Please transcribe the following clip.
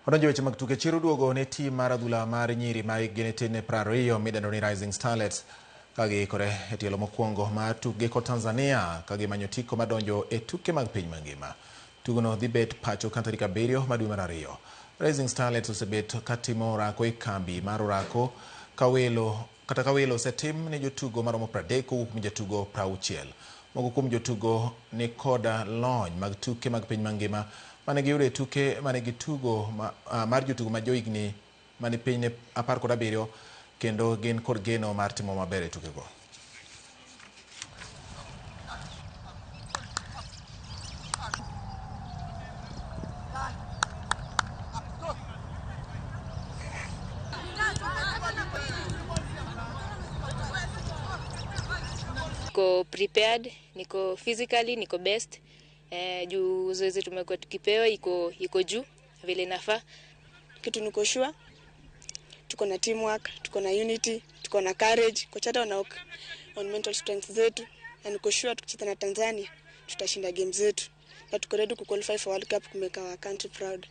Wadonjo weche mag tuke. Chiro duogo ne tim mar adhula mar nyiri ma hikgi ni tin ne 20 midendo ni Rising Starlets ka giikore e tielo mokwongo mar tukgi kod Tanzania ka gimanyo otiko mar donjo e tuke mag piny mangima. Tugono dhi bet pacho ka tarik 7 mar dwe mar 2. Rising Starlets osebet katimo orako e kambi mar orako ka welo kata ka welo osetim ne jotugo maromo 30 kowuok kuom jotugo 60. Moko kuom jotugo ni koda lony mag tuke mag piny mangima mane giyudo e tuke mane gitugo mar jotugo ma johigni mani piny ne 17 kendo gin kod geno mar timo maber e tukego. Niko prepared, niko physically, niko best. Juu zoezi tumekuwa tukipewa iko juu vile inafaa. Kitu niko sure, tuko na teamwork, tuko na unity, tuko na courage. Kocha hata wana work on mental strength zetu, na niko sure tukicheza na Tanzania tutashinda game zetu, na tuko ready ku qualify for World Cup, ku make our country proud.